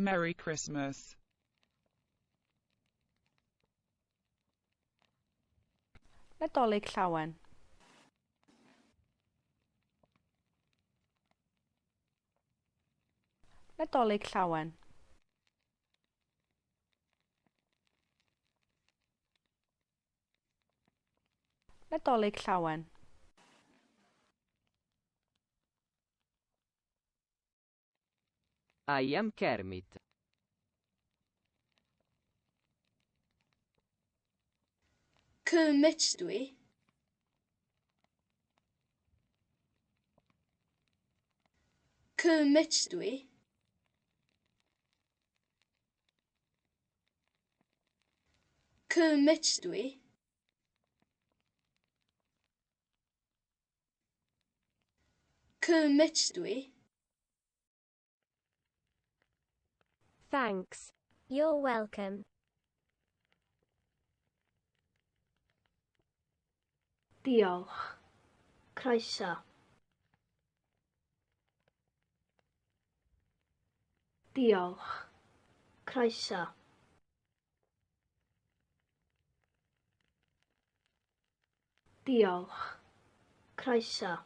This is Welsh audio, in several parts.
Merry Christmas. Nadolig Llawen. Nadolig Llawen. Nadolig Llawen. I am Kermit. Kermit dwi. Kermit dwi. Kermit dwi. Kermit dwi. Thanks. You're welcome. Diolch. Croeso. Diolch. Croeso. Diolch. Croeso.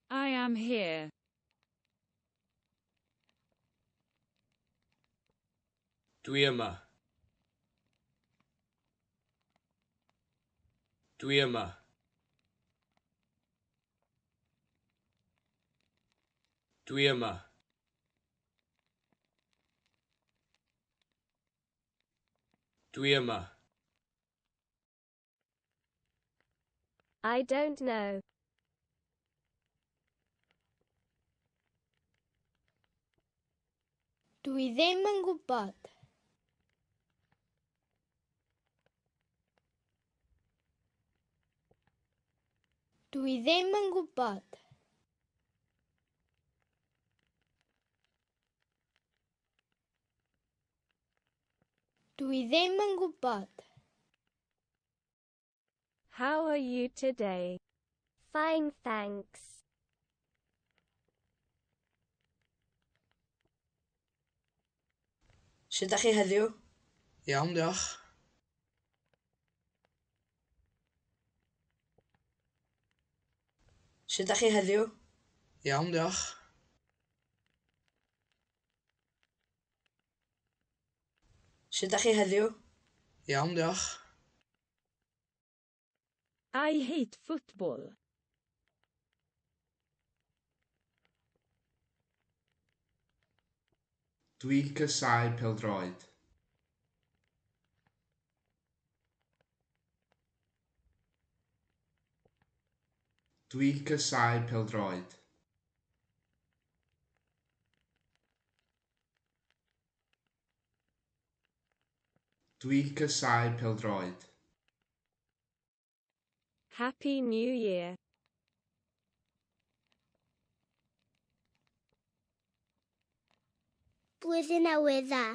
I am here. Dwi yma. Dwi yma. Dwi yma. Dwi yma. I don't know. Dwi ddim yn gwybod. Dwi ddim yn gwybod. Dwi ddim yn gwybod. How are you today? Fine, thanks. Sut ydych chi heddiw? Iawn, diolch. Sut ydych chi heddiw? Iawn, diolch. Sut ydych chi heddiw? Iawn, diolch. I hate football. Dwi'n casáu pêl-droed. Dwi'n casáu pêl-droed. Dwi'n casáu pêl-droed. Happy New Year. Blwyddyn Newydd Dda.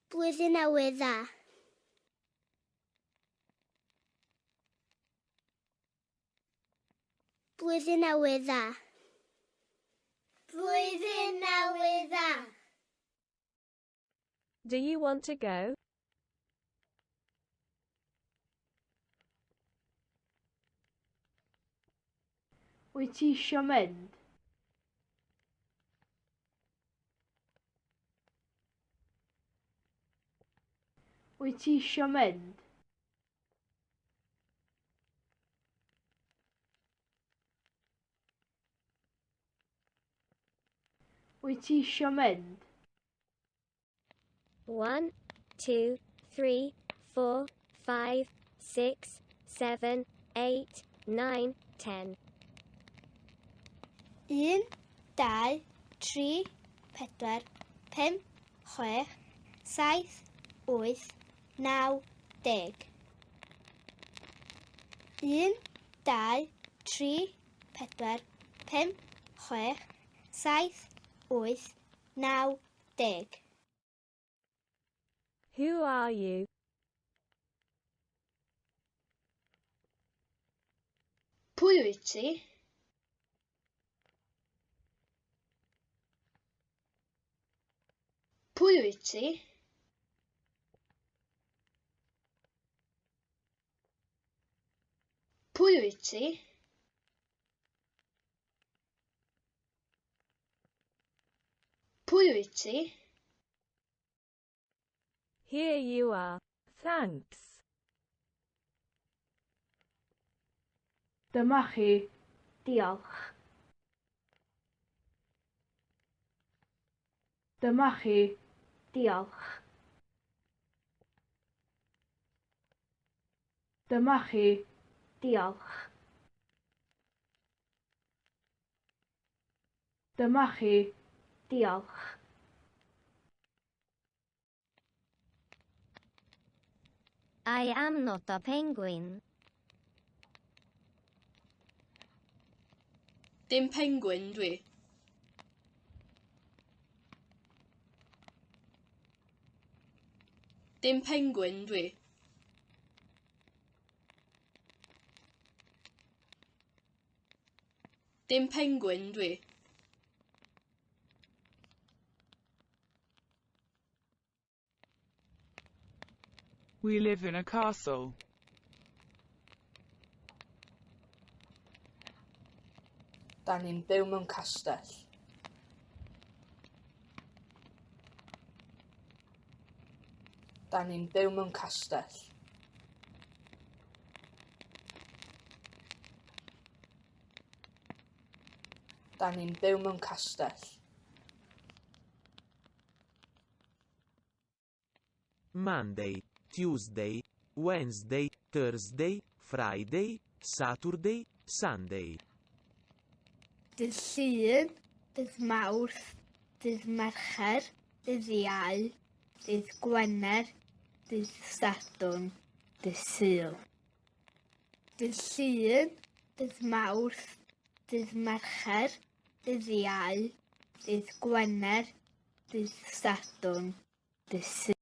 Blwyddyn Newydd Dda. Blwyddyn Newydd Dda. Blwyddyn Newydd Dda. Do you want to go? Wyt ti isio mynd? Wyt ti isio mynd? Wyt ti isio mynd? 1, 2, 3, 4, 5, 6, 7, 8, 9, 10. 1, 2, 3, 4, 5, 6, 7, 8, 9, 10. 1, 2, 3, 4, 5, 6, 7, 8, 9, 10. Who are you? Pwy wyt ti? Pwy wyt ti? Pwy wyt ti? Pwy wyt ti? Here you are. Thanks. Dyma chi. Diolch. Dyma chi. Diolch. Dyma chi. Diolch. Dyma chi. Diolch. I am not a penguin. Dim pengwin dwi. Dim pengwin dwi. Dim pengwin dwi. We live in a castle. Da ni'n byw mewn castell. Da ni'n byw mewn castell. Da ni'n byw mewn castell. Monday, Tuesday, Wednesday, Thursday, Friday, Saturday, Sunday. Dydd Llun, dydd Mawrth, dydd Mercher, dydd Iau, dydd Gwener, dydd Sadwrn, dydd Sul. Dydd Llun, dydd Mawrth, dydd Mercher, dydd Iau, dydd Gwener, dydd Sadwrn, dydd Sul.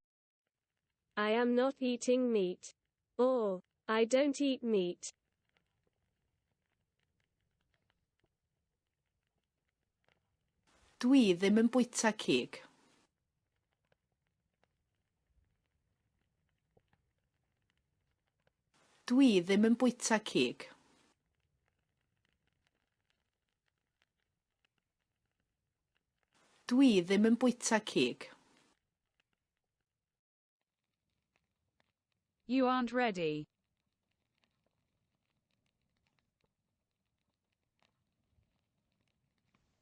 I am not eating meat. Or, I don't eat meat. Dwi ddim yn bwyta cig. Dwi ddim yn bwyta cig. Dwi ddim yn bwyta cig. You aren't ready.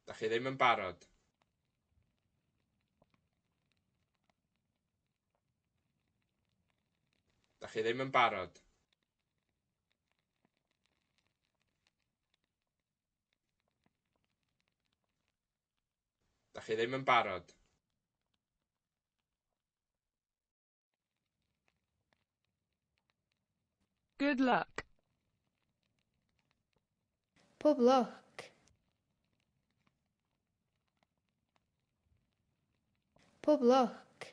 Dach chi ddim yn barod. Dach chi ddim yn barod. Dach chi ddim yn barod. Good luck. Pob lwc. Pob lwc.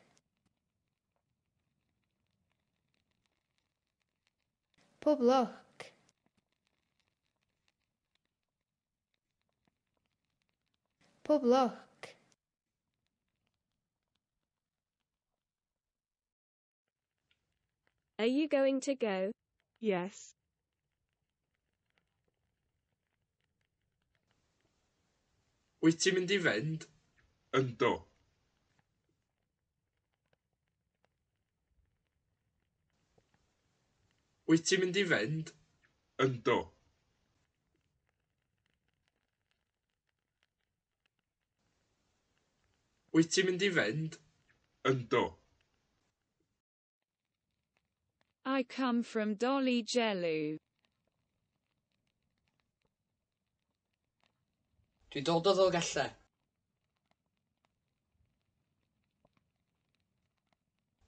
Pob lwc. Pob lwc. Are you going to go? Yes. Wyt ti'n mynd i fynd? Yndw. Wyt ti'n mynd i fynd? Yndw. Wyt ti'n mynd i fynd? Yndw. I come from Dolly Jellu. Dwi'n dod o Ddolgellau.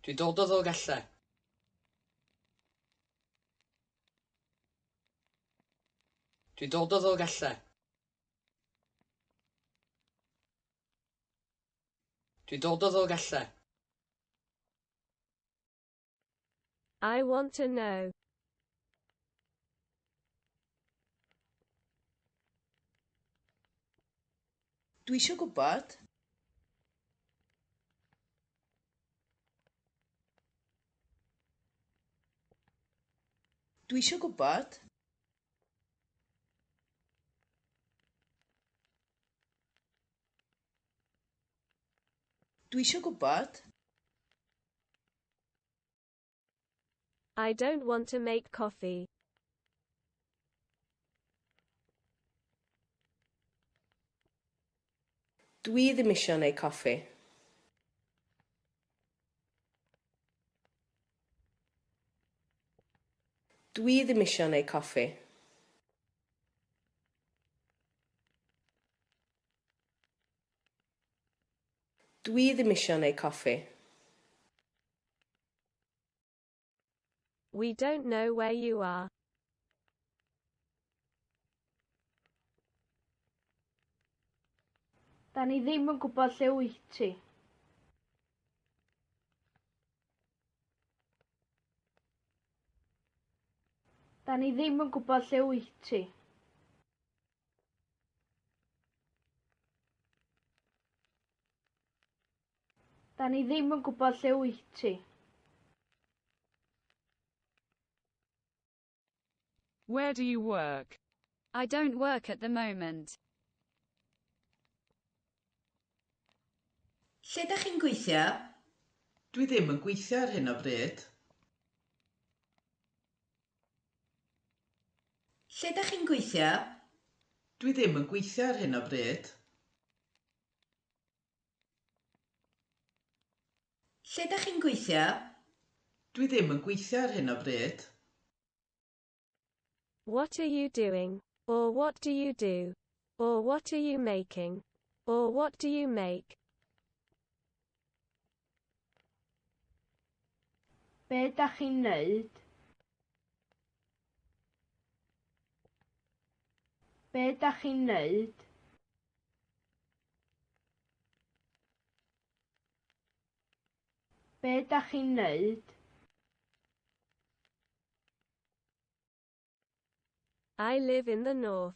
Dwi'n dod o Ddolgellau. Dwi'n dod o Ddolgellau. Dwi'n dod o Ddolgellau. I want to know. Dwi isio gwybod. Dwi isio gwybod. Dwi isio gwybod. I don't want to make coffee. Dwi ddim isio neud coffi. Dwi ddim isio neud coffi. Dwi ddim isio neud coffi. We don't know where you are. Da ni ddim yn gwybod lle wyt ti. Da ni ddim yn gwybod lle wyt ti. Da ni ddim yn gwybod lle wyt ti. Where do you work? I don't work at the moment. Lle dach chi'n gweithio? Dwi ddim yn gweithio ar hyn o bryd. Lle dach chi'n gweithio? Dwi ddim yn gweithio ar hyn o bryd. Lle dach chi'n gweithio? Dwi ddim yn gweithio ar hyn o bryd. What are you doing? Or what do you do? Or what are you making? Or what do you make? Be dach chi'n neud? Be dach chi'n neud? Be dach chi'n neud? I live in the north.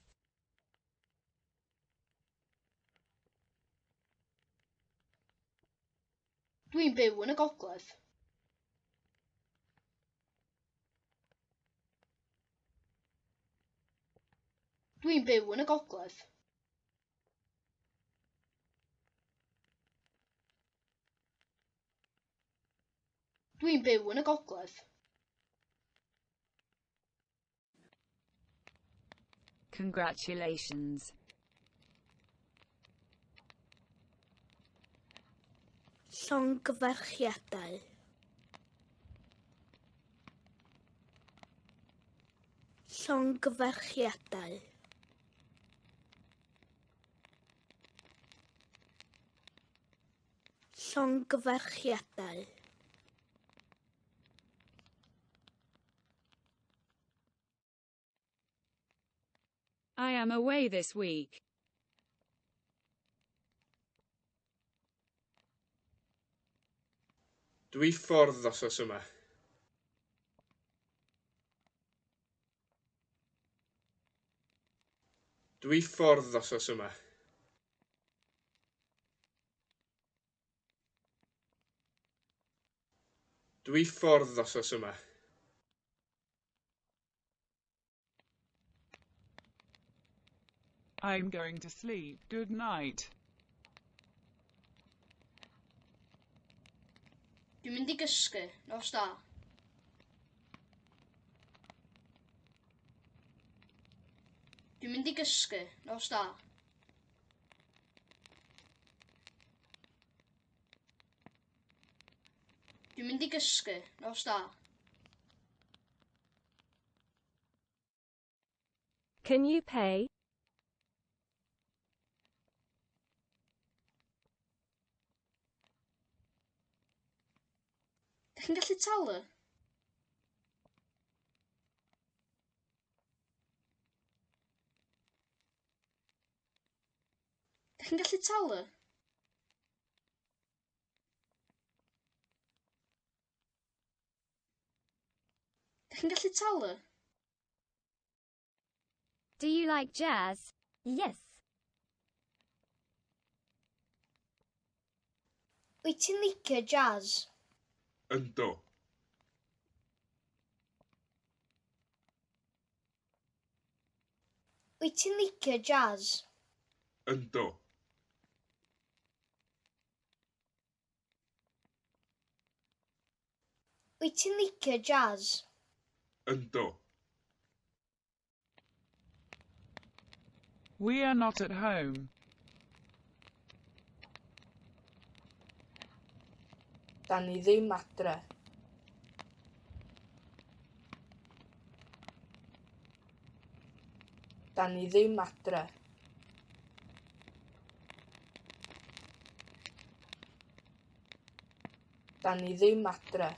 Dwi'n byw yn y gogledd. Dwi'n byw yn y gogledd. Dwi'n byw yn y gogledd. Congratulations. Llongyfarchiadau. Llongyfarchiadau. Llongyfarchiadau. I am away this week. Dwi ffwrdd wythnos yma. Dwi ffwrdd wythnos yma. Dwi ffwrdd wythnos yma. I'm going to sleep. Good night. Dwi'n mynd i gysgu. Nos da. Dwi'n mynd i gysgu. Nos da. Dwi'n mynd i gysgu. Nos da. Can you pay? Dach chi'n gallu talu? Dach chi'n gallu talu? Dach chi'n gallu talu? Do you like jazz? Yes. Wyt ti'n licio jazz? Yndw. Wyt ti'n licio jazz? Yndw. Wyt ti'n licio jazz? Yndw. We are not at home. Da ni ddim adre. Da ni ddim adre. Da ni ddim adre.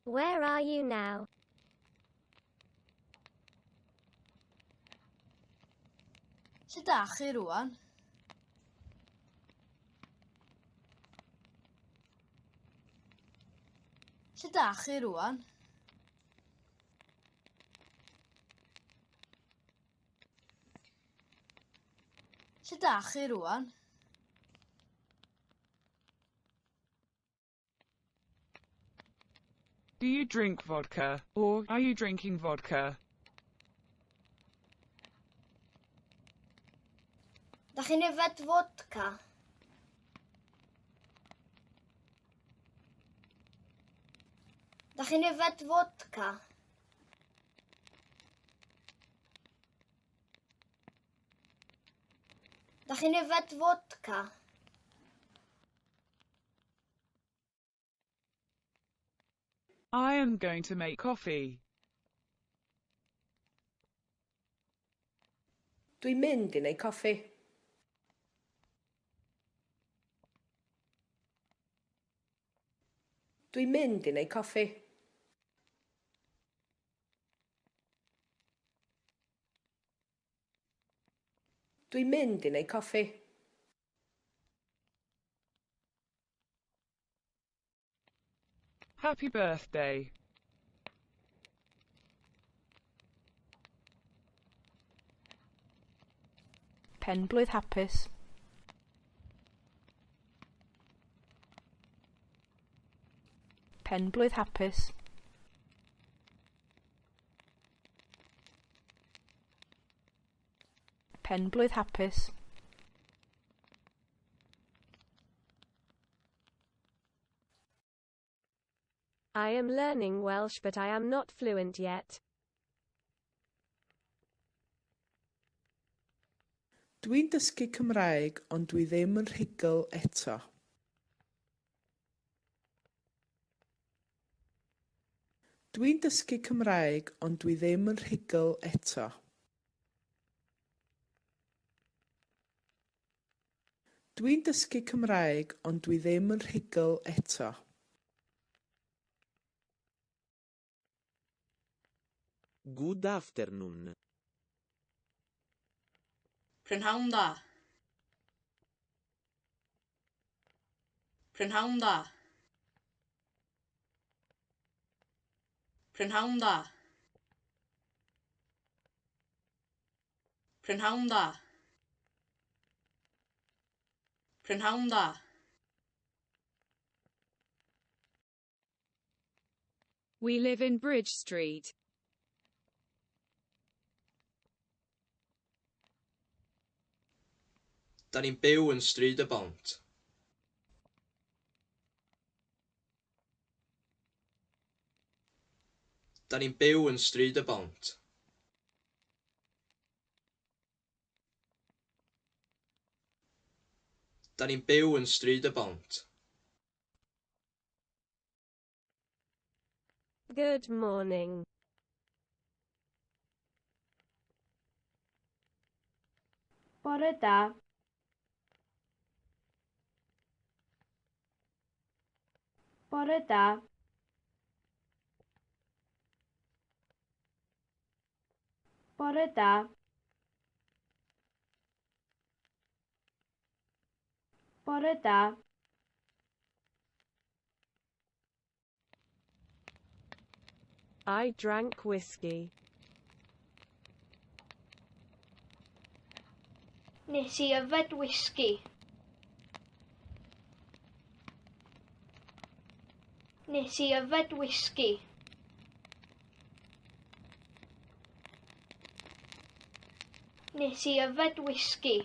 Where are you now? Lle dach chi rwan? Lle dach chi rwan? Lle dach chi rwan? Do you drink vodka, or are you drinking vodka? Dach chi'n yfed fodca? Dach chi'n yfed fodca? Dach chi'n yfed fodca? I am going to make coffee. Dwi'n mynd i wneud coffi. Dwi'n mynd i wneud coffi. Dwi'n mynd i wneud coffi. Happy birthday. Penblwydd hapus. Penblwydd hapus. Penblwydd hapus. I am learning Welsh but I am not fluent yet. Dwi'n dysgu Cymraeg ond dwi ddim yn rhugl eto. Dwi'n dysgu Cymraeg ond dwi ddim yn rhugl eto. Dwi'n dysgu Cymraeg ond dwi ddim yn rhugl eto. Good afternoon. Prynhawn da. Prynhawn da. Prynhawn da. Prynhawn da. Prynhawn da. We live in Bridge Street. Da ni'n byw yn Stryd y Bont. Da ni'n byw yn Stryd y Bont. Da ni'n byw yn Stryd y Bont. Good morning. Bore da. Bore da. Bore da. Bore da. I drank whiskey. Nes i yfed wisgi. Nes i yfed wisgi. Nes i yfed wisgi.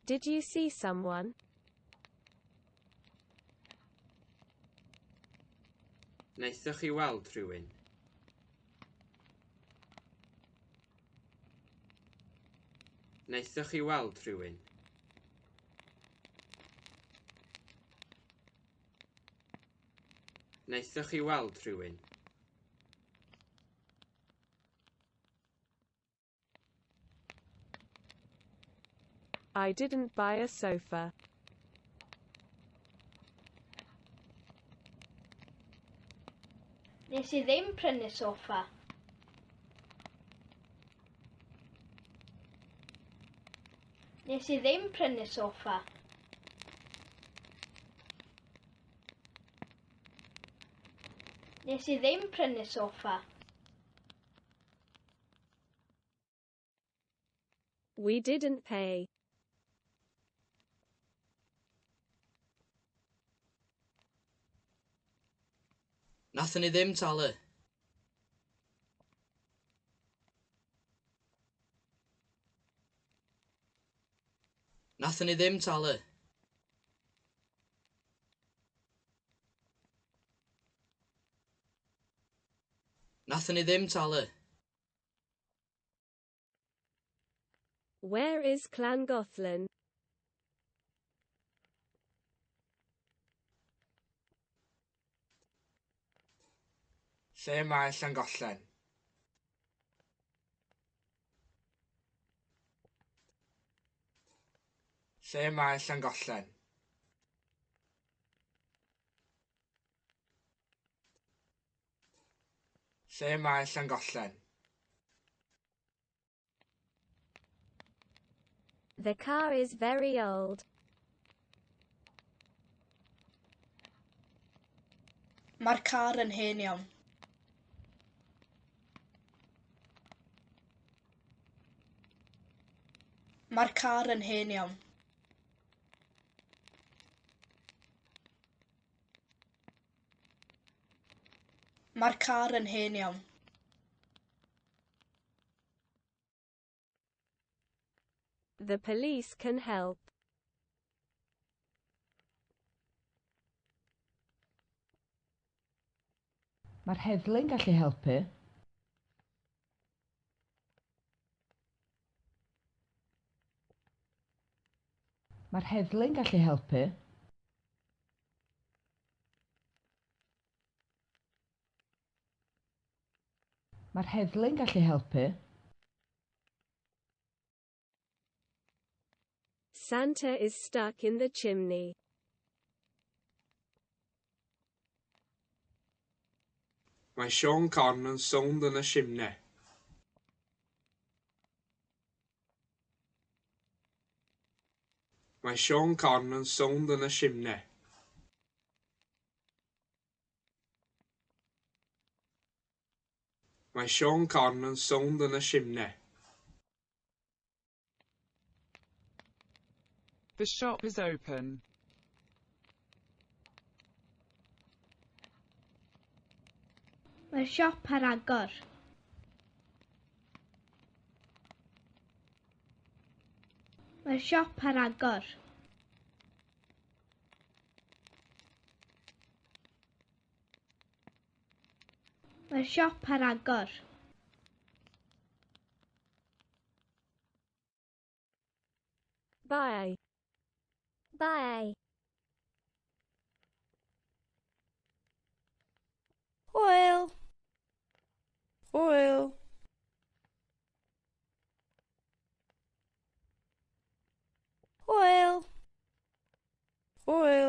Did you see someone? Wnaethoch chi weld rhywun? Wnaethoch chi weld rhywun? Wnaethoch chi weld rhywun? I didn't buy a sofa. Nes i ddim prynu soffa. Nes i ddim prynu soffa. Nes i ddim prynu soffa. We didn't pay. Nathon ni ddim talu. Nathon ni ddim talu. Nathon ni ddim talu. Where is Llangollen? Lle mae Llangollen? Lle mae Llangollen? Lle mae Llangollen? The car is very old. Mae'r car yn hen iawn. Mae'r car yn hen iawn. Mae'r car yn hen iawn. The police can help. Mae'r heddlu'n gallu helpu. Mae'r heddlu'n gallu helpu. Mae'r heddlu'n gallu helpu. Santa is stuck in the chimney. Mae Siôn Corn yn sownd yn y simnai. Mae Siôn Corn yn sownd yn y simnai. Mae Siôn Corn yn sownd yn y simnai. The shop is open. Mae'r siop ar agor. Mae'r siop ar agor. Mae'r siop ar agor. Bye. Bye. Hwyl. Hwyl. Hwyl. Hwyl.